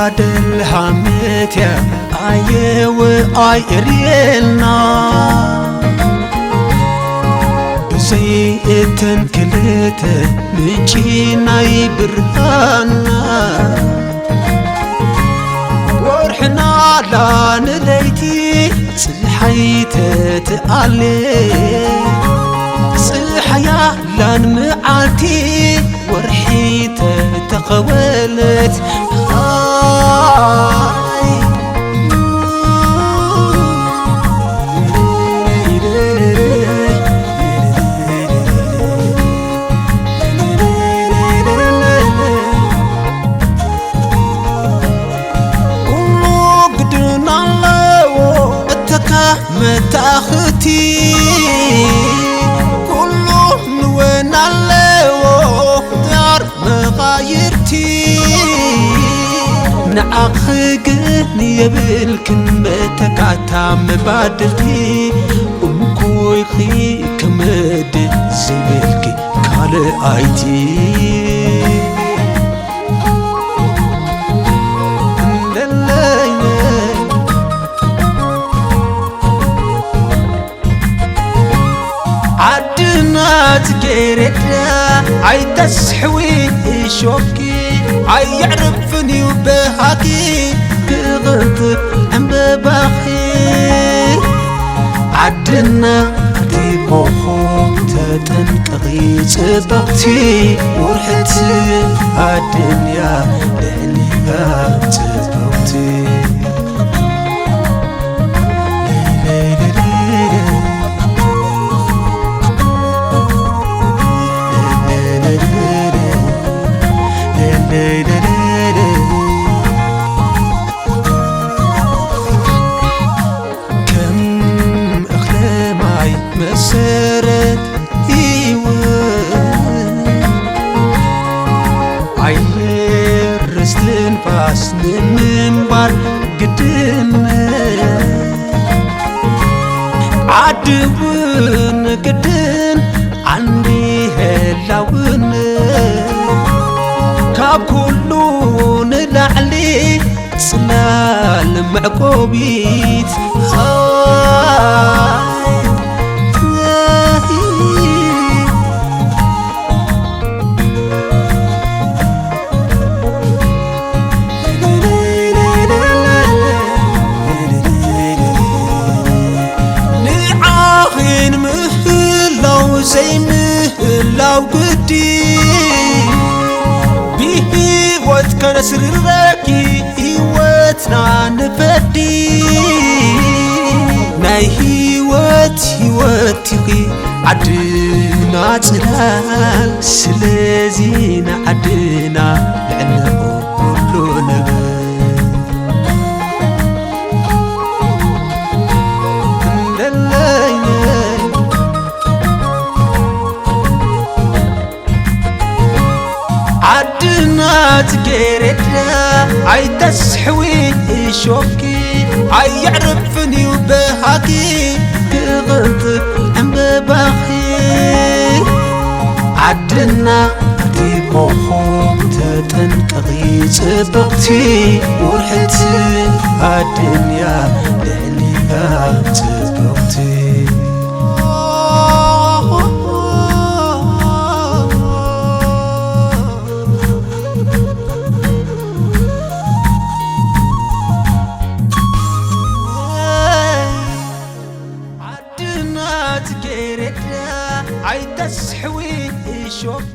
ኣደልሃመትያ ኣየወ ኣይእርየልና ብዘይ እተን ክልተ ምንጪ ናይ ብርሃንና ወርሕና ላንለይቲ ጽሓይ ተትኣሌ ጽሓያ ላን መዓልቲ ወርሒ ተተኸወለት ኩሉ ግድን ኣለዎ እተካ መታኽቲ ኩሉ ንወን ኣለዎ ዳር መቓይርቲ ንዓኺ ግን የብልክን መተካታ መባድልቲ እንኮይኺ ክምድ ዝብልኪ ካልኣይቲ ዓድና ጽጌረዳ ኣይተስሕዊ እሾኪ ኣየዕርፍን እዩ በሃኪ ክቕንጥብ ዕምበባኺ ዓድና ኣቲ ኮኾብ ተጠንቀቒ ጽብቕቲ ውርሕቲ ኣድንያ ልዕሊያ ጽብቕቲ ከም እኽለ ማይ መሰረት ህይወት ኣየር እስትንፋስ ንምንባር ግድነት ዓዲ እውን ግድን ዓንዲ ህላውነት ካብ ኩሉ ንላዕሊ ጽላል መዕቆቢት ንዓኺን ምህላው ዘይምህላው ግዲ ብህይወት ከነስርረኪ ህይወትና ንፈዲ ናይ ህይወት ህይወት ኢኺ ዓድና ጽላል ስለዚ ንዓድና ልዕሊ ኩሉ ንብል ለለየ ዓድና ጽጌረዳ ኣይተስሕዊ እሾኪ ኣየዕርፍን እዩ በሃኪ ክቕንጥብ ዕምበባኺ ዓድና ኣቲ ኮኾብ ተጠንቀቒ ጽብቕቲ ውርሕቲ ኣድንያ ልዕሊያ ጽብቕቲ ዓድና ጽጌረዳ ኣይተስሕዊ እሾኪ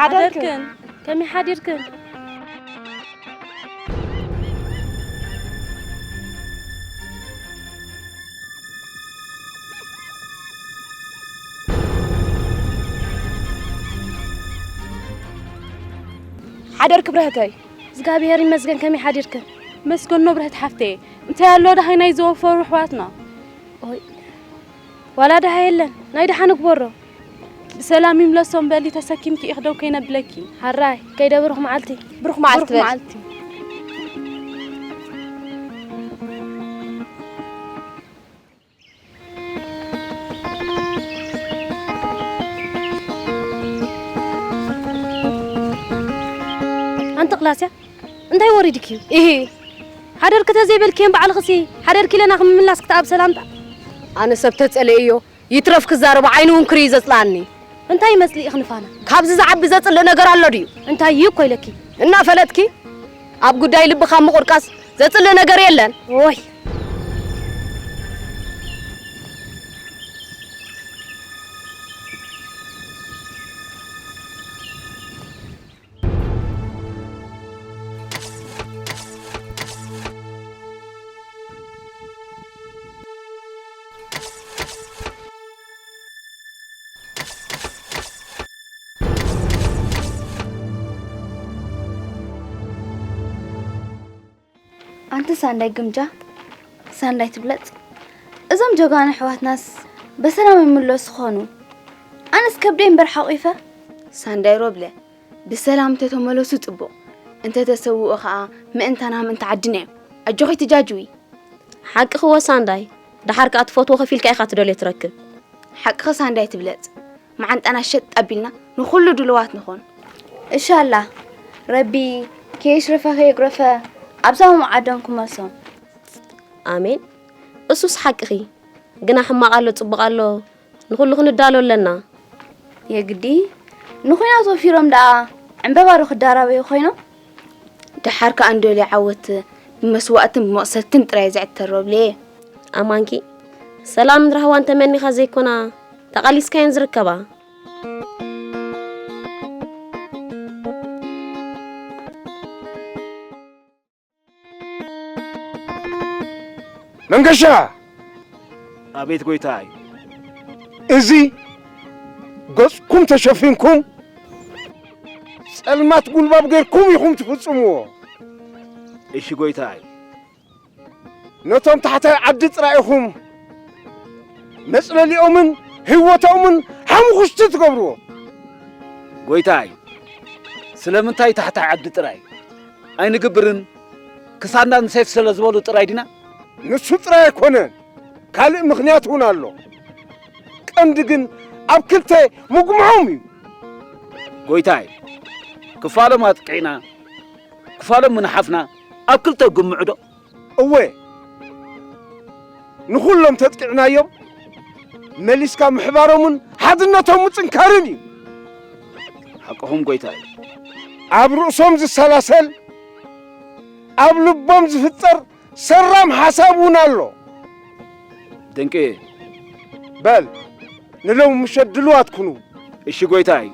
ሓደርክን? ከመይ ሓዲርክን? ሓደርክ ብረህተይ? እግዚኣብሔር ይመስገን፣ ከመይ ሓዲርክን? መስገኖ ብረህት ሓፍተየ፣ እንታይ ኣሎ ደሃይ ናይ ዝወፈሩ ኣሕዋትና? ኦይ፣ ዋላ ደሃ የለን፣ ናይ ደሓን እግበሮ። ብሰላም ይምለሶም በሊ፣ ተሰኪምኪ ኢኽ ደው ከይነብለኪ። ሓራይ፣ ከይደ ብሩኽ መዓልቲ። ብሩኽ መዓልቲ ብሩኽ በል። መዓልቲ። ኣንቲ ክላስያ፣ እንታይ ወሪድኪ እዩ? ኢሂ። ሓደርኪ ተዘይበልክየን ባዕልኽሲ፣ ሓደርኪ ኢለና ክምምላስ ክትኣብ ሰላምታ። ኣነ ሰብ ተጸለየዮ፣ ይትረፍ ክዛረቦ ዓይኑ እውን ክርኢ ዘጽልኣኒ። እንታይ ይመጽልኢ ክንፋና? ካብዚ ዝዓቢ ዘጽልእ ነገር ኣሎ ድዩ? እንታይ እዩ እኮ ኢለኪ? እናፈለጥኪ ኣብ ጉዳይ ልቢ ካብ ምቑርቃስ ዘጽልእ ነገር የለን። ኦይ። ኣንቲ ሳንዳይ ግምጃ፣ ሳንዳይ ትብለጽ። እዞም ጀጋኑ ኣሕዋትናስ በሰላም ይምለሱ ኾኑ። ኣነስ ከብደይ እምበር ሓቑፈ። ሳንዳይ ሮብለ፣ ብሰላም እንተተመለሱ ጽቡቕ፣ እንተተሰውኡ ኸኣ ምእንታና ምእንቲ ዓድና እዩ። ኣጆኺ ትጃጅዊ። ሓቅኺ ወ ሳንዳይ፣ ደሓር ከኣ ትፈትዎ ከፊልካ ኢኻ ትደልዮ ትረክብ። ሓቅኺ ሳንዳይ ትብለጽ። መዓንጣና ሸጥ ኣቢልና ንኹሉ ድልዋት ንኹን። እሻላ፣ ረቢ ከየሽረፈ ከየጉረፈ ኣብዛ መዓዶም ክመሶም። ኣሜን። እሱስ ሓቅኺ። ግና ሕማቕ ኣሎ ጽቡቕ ኣሎ፣ ንኹሉ ክንዳሎ ኣለና። የግዲ ንኹናት ወፊሮም ደኣ ዕምበባ ዶ ክዳረበዩ ኮይኖም? ደሓር ከኣ እንደልዮ ዓወት ብመስዋእትን ብመቕሰልትን ጥራይ ዝዕተር ሮብሌ። ኣማንኪ፣ ሰላምን ራህዋን ተመኒኻ ዘይኮና፣ ተቓሊስካየን ዝርከባ። መንገሻ! ኣቤት ጎይታይ። እዚ ገጽኩም ተሸፊንኩም፣ ጸልማት ጉልባብ ጌርኩም ኢኹም ትፍጽምዎ። እሺ ጎይታይ። ነቶም ታሕታይ ዓዲ ጥራይ ኢኹም መጽለሊኦምን ህይወቶምን ሓሙኽሽቲ ትገብርዎ። ጎይታይ፣ ስለምንታይ ታሕታይ ዓዲ ጥራይ ኣይንግብርን? ክሳንዳን ሴፍ ስለ ዝበሉ ጥራይ ዲና? ንሱ ጥራይ ኣይኮነን፣ ካልእ ምኽንያት እውን ኣሎ። ቀንዲ ግን ኣብ ክልተ ምግምዖም እዩ። ጎይታይ፣ ክፋሎም ኣጥቂዕና፣ ክፋሎም ምንሓፍና ኣብ ክልተ ግምዑ ዶ? እወ፣ ንኹሎም ተጥቂዕናዮም፣ መሊስካ ምሕባሮምን ሓድነቶም ምጽንካርን እዩ። ሓቅኹም ጎይታይ። ኣብ ርእሶም ዝሰላሰል፣ ኣብ ልቦም ዝፍጠር ሰራም ሓሳብ እውን ኣሎ። ድንቂ። በል፣ ንሎሚ ምሸት ድሉዋት ኩኑ። እሺ ጎይታይ፣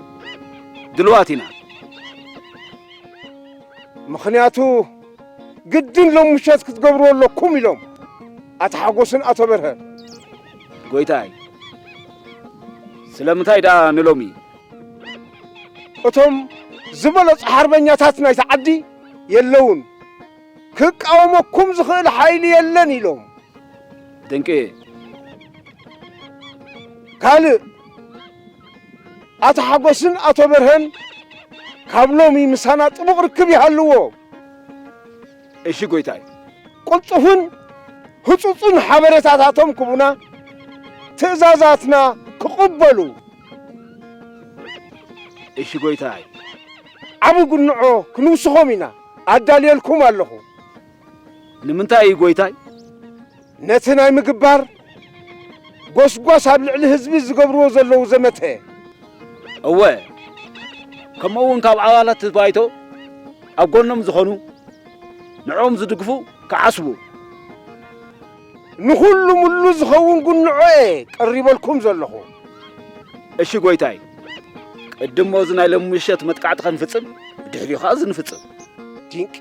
ድሉዋት ኢና። ምኽንያቱ ግድን ሎም ምሸት ክትገብርዎ ኣለኩም ኢሎም ኣቶ ሓጎስን ኣቶ በርሀን። ጎይታይ፣ ስለምንታይ ደኣ ንሎሚ? እቶም ዝበለጹ ሓርበኛታት ናይታ ዓዲ የለውን፣ ክቃወመኩም ዝኽእል ሓይሊ የለን ኢሎም። ድንቂ። ካልእ፣ ኣቶ ሓጎስን ኣቶ በርሀን ካብ ሎሚ ምሳና ጥቡቕ ርክብ ይሃልዎ። እሺ ጎይታይ። ቅልጡፍን ህጹጽን ሓበሬታታቶም ክቡና፣ ትእዛዛትና ክቕበሉ። እሺ ጎይታይ። ዓቢ ጉንዖ ክንውስኾም ኢና፣ ኣዳልየልኩም ኣለኹ። ንምንታይ እዩ ጎይታይ? ነቲ ናይ ምግባር ጎስጓስ ኣብ ልዕሊ ህዝቢ ዝገብርዎ ዘለዉ ዘመተ። እወ፣ ከምኡ እውን ካብ ኣባላት እቲ ባይቶ ኣብ ጎኖም ዝኾኑ፣ ንዕኦም ዝድግፉ ክዓስቡ። ንኹሉ ምሉ ዝኸውን ጉንዖ እየ ቀሪበልኩም ዘለኹ። እሺ ጎይታይ፣ ቅድሞ እዚ ናይ ሎሚ ምሸት መጥቃዕቲ ከንፍጽም፣ ብድሕሪኡ ኸኣ እዚ ንፍጽም። ድንቂ።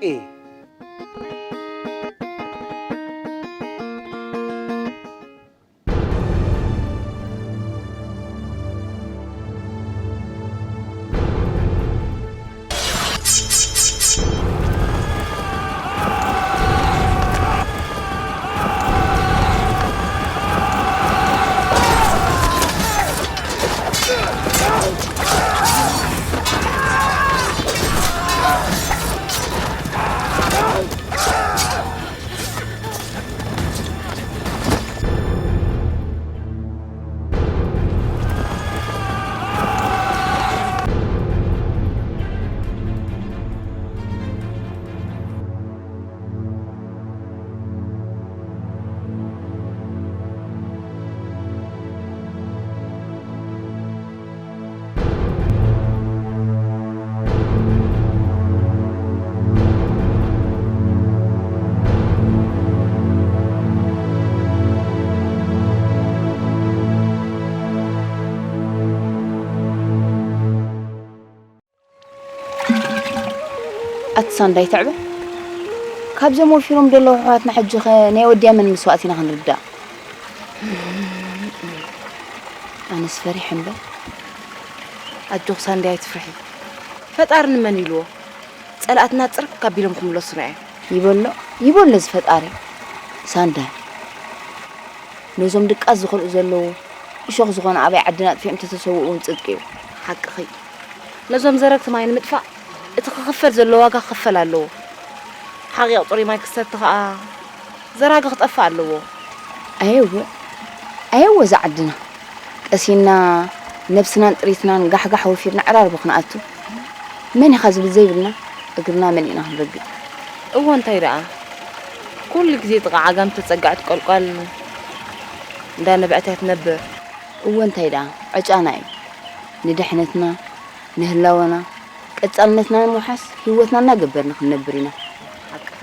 ሳንዳይ ትዕበ። ካብዞም ወፊሮም ዘለዉ ኣሕዋትና ሕጂ ኸ ናይ ወዲያ መን መስዋእቲ ኢና ክንርዳእ? ኣነስ ፈሪሐ እምበር። ኣጆኽ ሳንዳይ ኣይትፍርሒ። ፈጣሪ ንመን ኢልዎ? ጸላእትና ጽርግ ኣቢሎም ክምለሱና እዮም። ይበሎ፣ ይበሎ እዚ ፈጣሪ። ሳንዳይ። ነዞም ድቃስ ዝኸልኡ ዘለዉ እሾኽ ዝኾነ ኣባይ ዓድና ኣጥፊኦም ተተሰውኡ እውን ጽድቂ እዩ። ሓቅኺ። ነዞም ዘረግቲ ማይ ንምጥፋእ እቲ ክኽፈል ዘለዎ ዋጋ ክኽፈል ኣለዎ። ሓቒቕ ጽሩይ ማይ ክሰቲ ኸኣ ዘራጊ ክጠፍእ ኣለዎ። ኣየወ፣ ኣየወ እዛ ዓድና። ቀሲና ነብስናን ጥሪትናን ጋሕጋሕ ወፊርና ዕራርቦ ክንኣቱ። መን ኢኻ ዝብል ዘይብልና እግርና መሊእና ክንረግጥ። እወ እንታይ ደኣ? ኩሉ ግዜ ጥቓ ዓጋም ተጸጋዕቲ ቆልቋል እንዳ ነብዐት እያ ትነብር። እወ እንታይ ደኣ? ዕጫና እዩ። ንድሕነትና፣ ንህላወና፣ ቀጻልነትና ንምውሓስ ህይወትና እናገበርና ክንነብር ኢና። ሓቅኺ።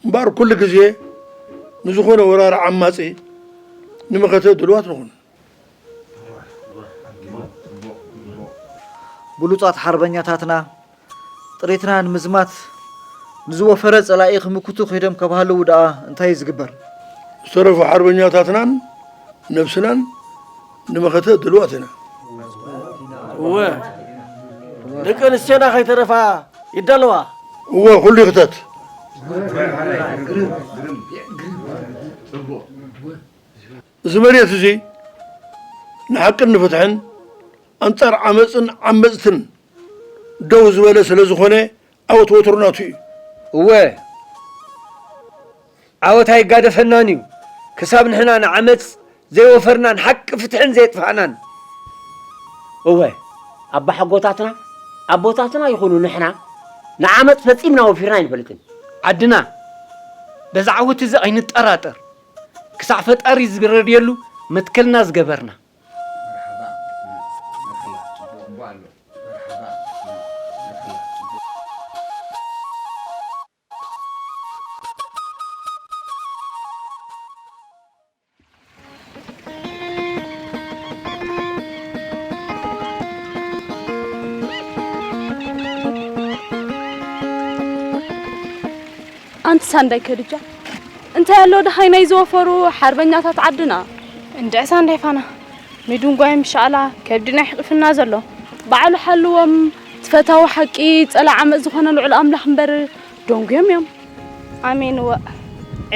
እምበኣር ኩሉ ግዜ ንዝኾነ ወራሪ ዓማጺ ንመኸተ ድልዋት ንኹን። ብሉጻት ሓርበኛታትና ጥሪትና ንምዝማት ንዝወፈረ ጸላኢ ክምክቱ ከይዶም ካብ ሃለዉ ደኣ እንታይ እዩ ዝግበር? ዝተረፉ ሓርበኛታትናን ነብስናን ንመኸተ ድልዋት ኢና። እወ፣ ደቂ ኣንስትዮና ከይተረፋ ይዳለዋ። እወ፣ ኩሉ ይኽተት። እዚ መሬት እዚ ንሓቅን ንፍትሕን ኣንጻር ዓመጽን ዓመጽትን ደው ዝበለ ስለ ዝኾነ ዓወት ወትሩ ናቱ እዩ። እወ፣ ዓወት ኣይጋደፈናን እዩ፣ ክሳብ ንሕና ንዓመጽ ዘይወፈርናን ሓቂ ፍትሕን ዘየጥፋእናን። እወ፣ ኣባሓጎታትና፣ ኣቦታትና ይኹኑ ንሕና ንዓመጽ ፈጺምና ወፊርና ኣይንፈልጥን። ዓድና በዚ ዓወት እዚ ኣይንጠራጠር። ክሳዕ ፈጣሪ ዝረድየሉ መትከልና ዝገበርና። ኣንቲ ሳንዳይ ከድጃ፣ እንታይ ኣሎ ደሃይ ናይ ዝወፈሩ ሓርበኛታት ዓድና? እንድዒ ሳንዳይ ፋና፣ ንድንጓዮም ብሻዕላ ከብድና ይሕቂፍና ዘሎ። ባዕሉ ሓልዎም፣ እቲ ፈታዊ ሓቂ፣ ጸላኢ ዓመጽ ዝኾነ ልዑል ኣምላኽ እምበር ደንጉዮም እዮም። ኣሜን። እወ፣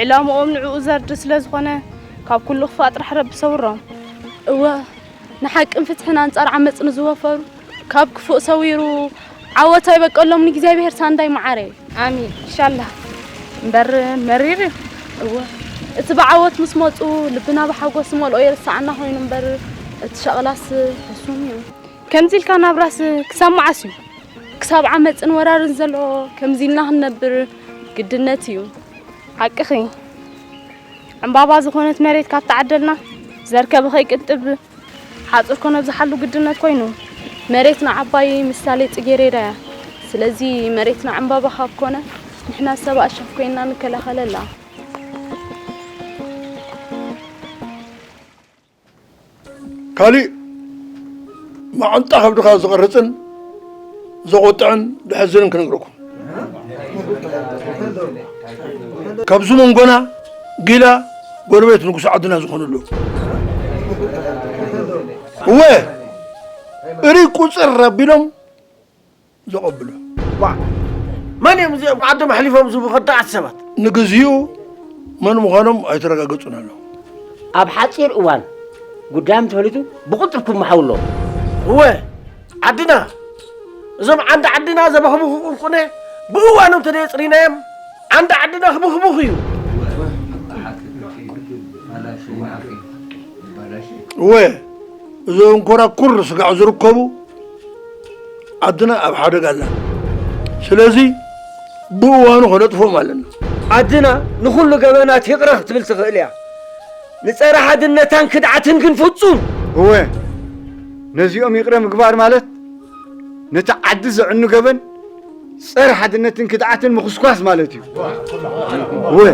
ዕላምኦም ንዕኡ ዘርድእ ስለ ዝኾነ፣ ካብ ኩሉ ክፋእ ጥራሕ ረቢ ሰውሮም። እወ፣ ንሓቅን ፍትሕን ኣንጻር ዓመጽ ንዝወፈሩ፣ ካብ ክፉእ ሰዊሩ ዓወት ኣይበቀሎም ንእግዚኣብሔር ሳንዳይ መዓረይ። ኣሜን። ኢንሻላህ። እምበር መሪር እዩ። እወ፣ እቲ ብዓወት ምስ መጹ ልብና ብሓጎስ ዝመልኦ ይርስዓና ኮይኑ እምበር፣ እቲ ሸቕላስ ሕሱም እዩ። ከምዚ ኢልካ ናብራስ ክሳብ መዓስ እዩ? ክሳብ ዓመጽን ወራርን ዘሎ ከምዚ ኢልና ክንነብር ግድነት እዩ። ሓቅኺ። ዕምባባ ዝኾነት መሬት ካብ ተዓደልና፣ ዘር ከብኸይ ቅንጥብ፣ ሓፁር ከነብዝሓሉ ግድነት ኮይኑ። መሬትና ዓባይ ምሳሌ ጽጌሬዳ እያ። ስለዚ መሬትና ዕምባባ ካብ ኮነ፣ ንሕና ሰብ ኣሻፍ ኮይንና ንከላኸለላ። ካሊእ መዓንጣ ከብድኻ ዝቐርጽን ዘቖጥዕን ዘሕዝንን ክነግረኩም። ካብዚ መንጎና ጊላ ጎረቤት ንጉስ ዓድና ዝኾኑ ኣለዉ። እወ፣ እሪ ቁጽር ኣቢሎም ዘቐብሉ። ዋ፣ መን እዮም እዚኦም ዓዶም ኣሕሊፎም ዝህቡ ከዳዓት ሰባት? ንግዚኡ መን ምዃኖም ኣይተረጋገጹን ኣለዉ። ኣብ ሓጺር እዋን ጉዳዮም ተፈሊጡ ብቑጽሪ ክመሓው ኣለዎ። እወ፣ ዓድና፣ እዞም ዓንዲ ዓድና ዘበኽብኹ ቁንቁነ ብእዋኖም ተደየጽሪናዮም ዓንዲ ዓድና ክብኽብኽ እዩ። እወ፣ እዞም ኮራኩር ስጋዕ ዝርከቡ ዓድና ኣብ ሓደጋ ኣላ። ስለዚ ብእዋኑ ከነጥፍኦም ኣለና። ዓድና ንኹሉ ገበናት ይቕረ ክትብል ትኽእል እያ። ንጸረ ሓድነታን ክድዓትን ግን ፍጹም። እወ፣ ነዚኦም ይቕረ ምግባር ማለት ነቲ ዓዲ ዘዕኑ ገበን ጸረ ሓድነትን ክድዓትን ምኹስኳስ ማለት እዩ። እወ።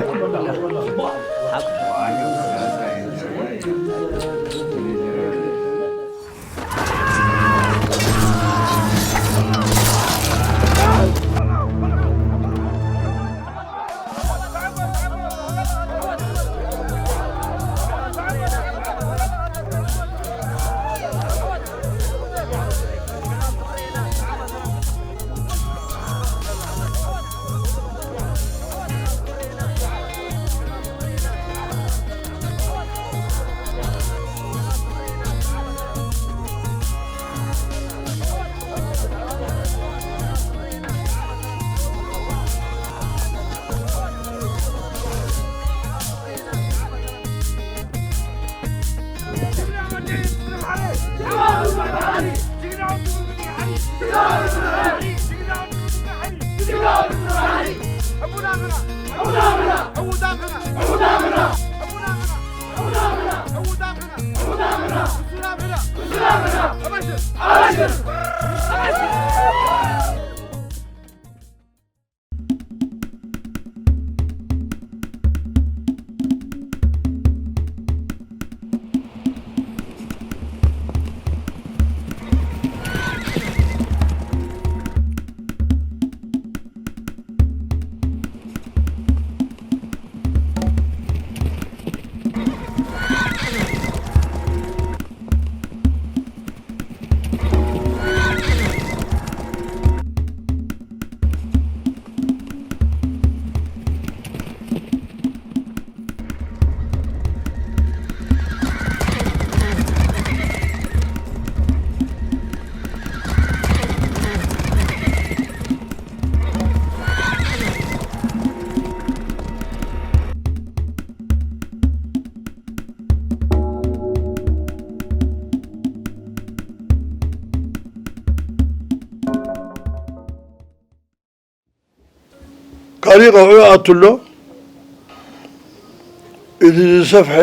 ካሊእ ቀውዒ ይኣቱ ኣሎ። እቲ ዝሰፍሐ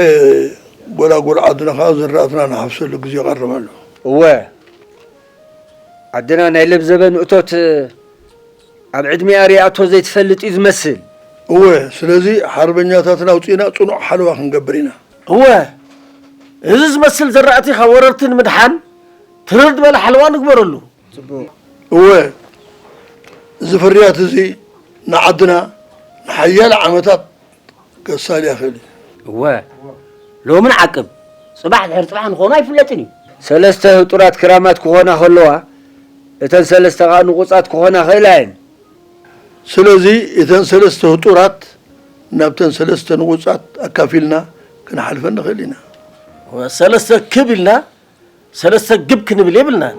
ጎላጉል ዓድና ከኣ ዝራእትና ንሓፍሰሉ ግዜ ይቐርብ ኣሎ። እወ፣ ዓድና ናይ ለብዘበን እቶት ኣብ ዕድሚኣ ሪኣቶ ዘይትፈልጥ እዩ ዝመስል። እወ፣ ስለዚ ሓርበኛታትና ኣውጺእና ጽኑዕ ሓለዋ ክንገብር ኢና። እወ፣ እዚ ዝመስል ዘራእቲ ካብ ወረርቲ ንምድሓን ትርር ዝበለ ሓለዋ ንግበረሉ። እወ፣ እዚ ፍርያት እዚ ንዓድና ንሓያለ ዓመታት ከሳልያ ይኽእል እዩ። እወ፣ ሎሚ ንዓቅብ፣ ጽባሕ ድሕሪ ጽባሕ ንኾኖ ኣይፍለጥን እዩ። ሰለስተ ህጡራት ክራማት ክኾና ከለዋ፣ እተን ሰለስተ ኸኣ ንቑጻት ክኾና ይኽእላ እየን። ስለዚ እተን ሰለስተ ህጡራት ናብተን ሰለስተ ንቑጻት ኣካፊልና ክንሓልፈን ንኽእል ኢና። እወ፣ ሰለስተ ክብ ኢልና ሰለስተ ግብ ክንብል የብልናን።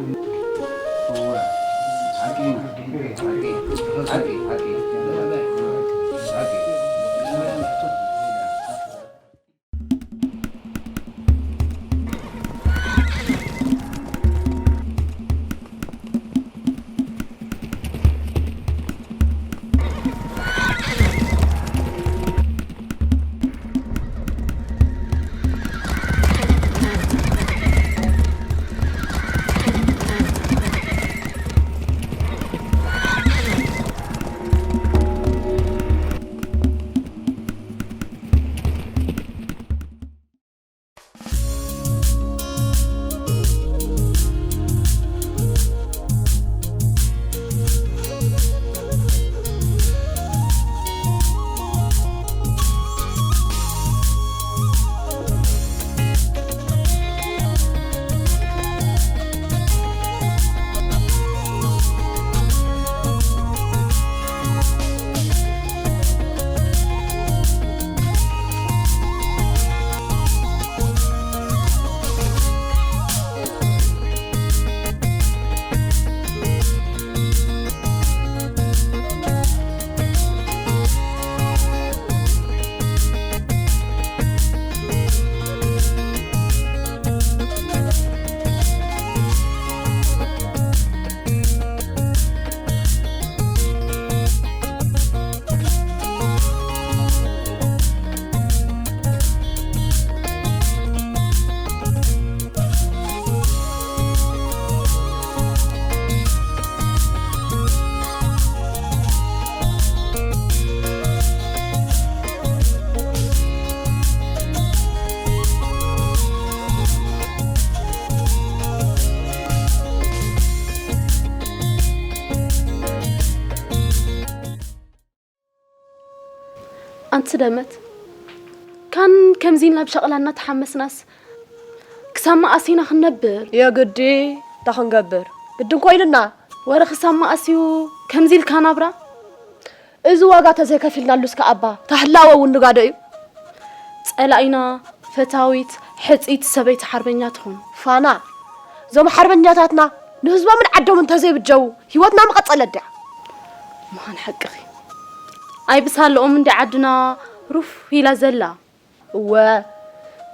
ኣንቲ ደመት፣ ካን ከምዚ ኢልና ብሸቕላ እናተሓመስናስ ክሳብ መኣስ ኢና ክንነብር? የግዲ፣ እንታይ ክንገብር? ግድን ኮይኑና። ወረ ክሳብ መኣስ እዩ ከምዚ ኢልካ ናብራ? እዚ ዋጋ ተዘይከፊልናሉስ ከኣባ፣ ታህላወ እውን ንጋዶ እዩ። ጸላኢና ፈታዊት ሕጽይቲ ሰበይቲ ሓርበኛ ትኹን። ፋና፣ እዞም ሓርበኛታትና ንህዝቦምን ዓዶምን እንተዘይብጀዉ፣ ህይወትና ምቐጸለት ድያ? ምዃን ሓቅኺ። ኣይብሳልኦም እንዲ ዓድና ሩፍ ኢላ ዘላ። እወ፣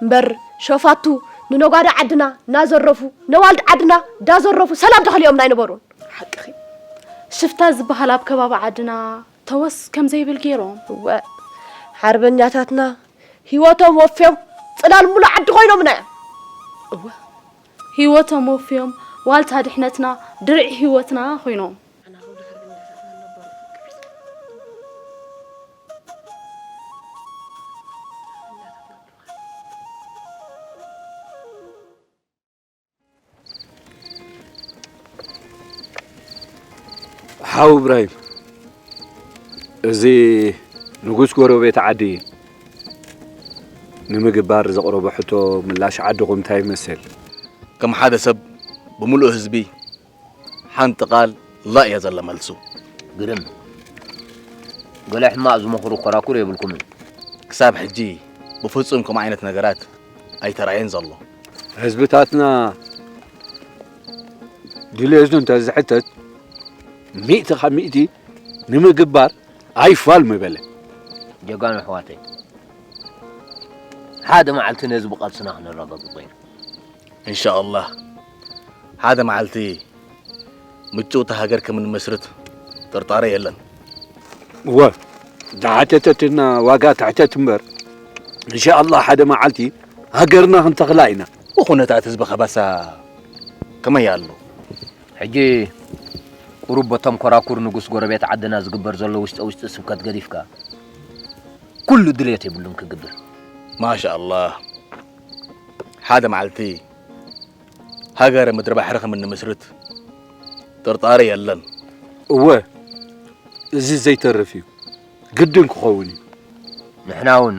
እምበር ሸፋቱ ንነጓዳ ዓድና እናዘረፉ፣ ነዋልድ ዓድና እንዳዘረፉ ሰላም ተኽልኦም ኣይነበሩን። ሓቅኺ። ሽፍታ ዝበሃል ኣብ ከባቢ ዓድና ተወስ ከም ዘይብል ገይሮም። እወ፣ ሓርበኛታትና ህይወቶም ወፍዮም ጽላል ሙሉእ ዓዲ ኮይኖምና እዮም። እወ፣ ህይወቶም ወፍዮም ዋልታ ድሕነትና፣ ድርዒ ህይወትና ኮይኖም። ሓው እብራሂም፣ እዚ ንጉስ ጎረቤት ዓዲ ንምግባር ዘቕረቦ ሕቶ ምላሽ ዓድኹም እንታይ ይመስል? ከም ሓደ ሰብ ብምሉእ ህዝቢ ሓንቲ ቃል ላእ እያ ዘላ መልሱ። ግርም። ገለ ሕማቕ ዝመኽሩ ኮራኩር የብልኩምን። ክሳብ ሕጂ ብፍጹም ከምኡ ዓይነት ነገራት ኣይተራእየን ዘሎ። ህዝብታትና ድልየቱ እንተዝሕተት፣ ሚእቲ ካብ ሚእቲ ንምግባር ኣይፋል ምበለ። ጀጋኑ ኣሕዋተይ፣ ሓደ መዓልቲ ነዚ ብቓልስና ክነረጋግጾ ኢና። እንሻኣላህ፣ ሓደ መዓልቲ ምጭውቲ ሃገር ከም እንመስርት ጥርጣረ የለን። እወ፣ ዝሓተተትና ዋጋ ትሕተት እምበር፣ እንሻኣላህ ሓደ መዓልቲ ሃገርና ክንተኽላ ኢና። ብኹነታት ህዝቢ ከባሳ ከመይ ኣሎ? ሕጂ ቁሩብ በቶም ኮራኩር ንጉስ ጎረቤት ዓድና ዝግበር ዘሎ ውሽጠ ውሽጢ ስብከት ገዲፍካ፣ ኩሉ ድልየት የብሉን ክግብር። ማሻኣላህ፣ ሓደ መዓልቲ ሃገረ ምድሪ ባሕሪ ከም እንምስርት ጥርጣረ የለን። እወ፣ እዚ ዘይተርፍ እዩ። ግድን ክኸውን እዩ። ንሕና እውን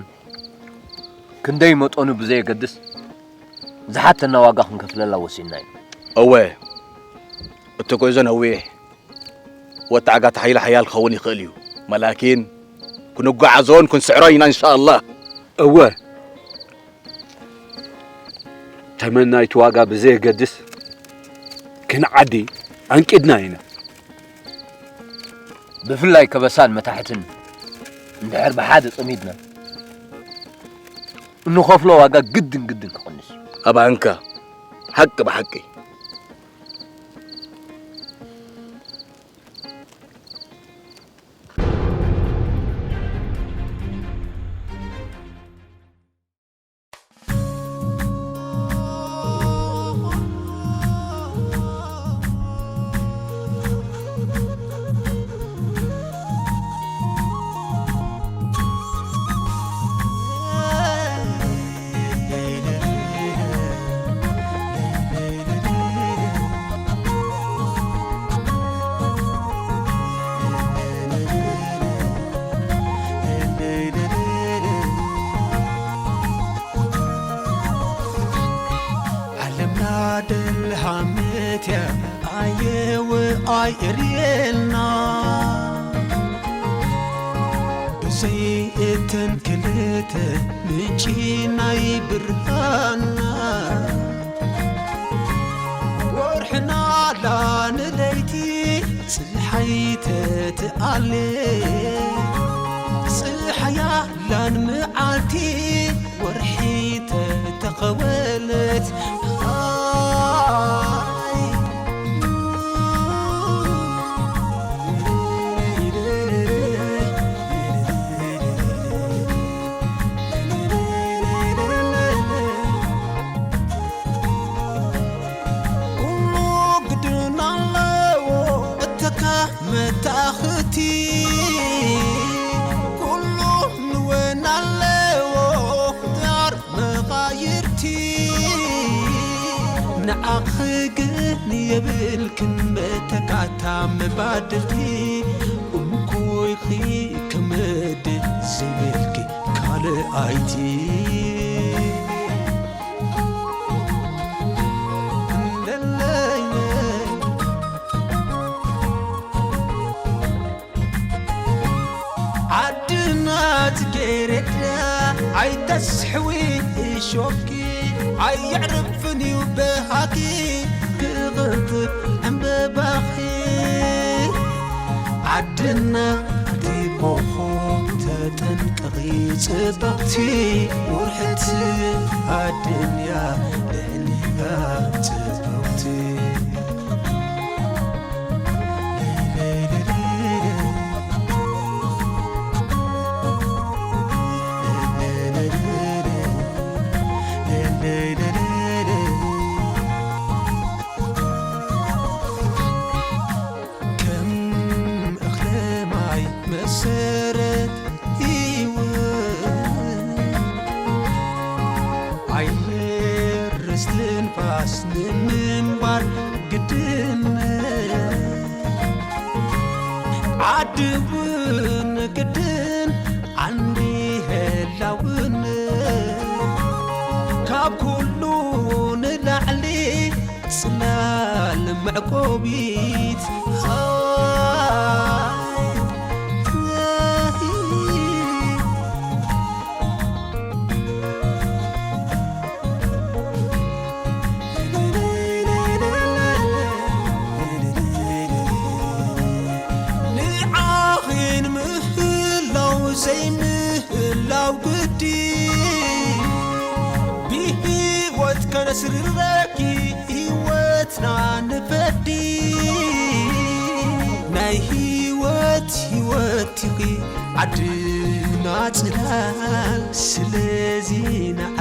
ክንደይ መጠኑ ብዘየገድስ ዝሓተና ዋጋ ክንከፍለላ ወሲንና ኢና። እወ፣ እቲ ጉዕዞ ነዊሕ፣ ወተዓጋቲ ሓይሊ ሓያል ክኸውን ይኽእል እዩ። መላኪን ክንጓዓዞን ክንስዕሮን ኢና እንሻኣላህ። እወ፣ ተመናይቲ ዋጋ ብዘየገድስ ክንዓዲ ኣንቂድና ኢና። ብፍላይ ከበሳን መታሕትን እንድሕር ብሓደ ጸሚድና፣ እንኸፍሎ ዋጋ ግድን ግድን ክቕንስ እዩ። ኣባንካ፣ ሓቂ ብሓቂ። ዓለምና ደልሃመት እያ ኣየወ ኣይእርየልና ብዘይ እተን ክልተ ምንጪ ናይ ብርሃንና ወርሕና ኣላ ንለይቲ ፀሓይ ተትኣለ ፀሓያ ኣላን መዓልቲ ወርሒ ተተኸወለት ኣይ ኩሉ ግድን ኣለዎ እተካ መታኽቲ ኩሉ ንወን ኣለዎ ዳር መቓይርቲ ንዓኺ ግን የብልክን መተካእታ መባድልቲ እንኮ ኺ ክምድ ዘይብልኪ ካልኣይቲ እንደለየ ዓድና ጽጌረዳ ኣይተስሕዊ እሾኪ ኣየዕርፍን እዩ በሃኪ ክቕንጥብ ዕምበባኺ ዓድና ዲቦኾ ተጠንቀቒ ጽብቕቲ ውርሕቲ ኣድንያ ልዕሊኣ ጽብቕቲ ከም እኽለ ማይ መሰረት ህይወት ኣየር እስትንፋስ ንምንባር ግድነት ዓዲ እውን ግድን ዓንዲ ህላውነት ካብ ኩሉ ንላዕሊ ጽላል መዕቆቢት ንዓኺን ምህላው ዘይምህላው ግዲ ብህይወት ከነስርረኪ ህይወትና ንፈዲ ናይ ህይወት ህይወት ኢኺ ዓድና ጽላል ስለዚ ንዓ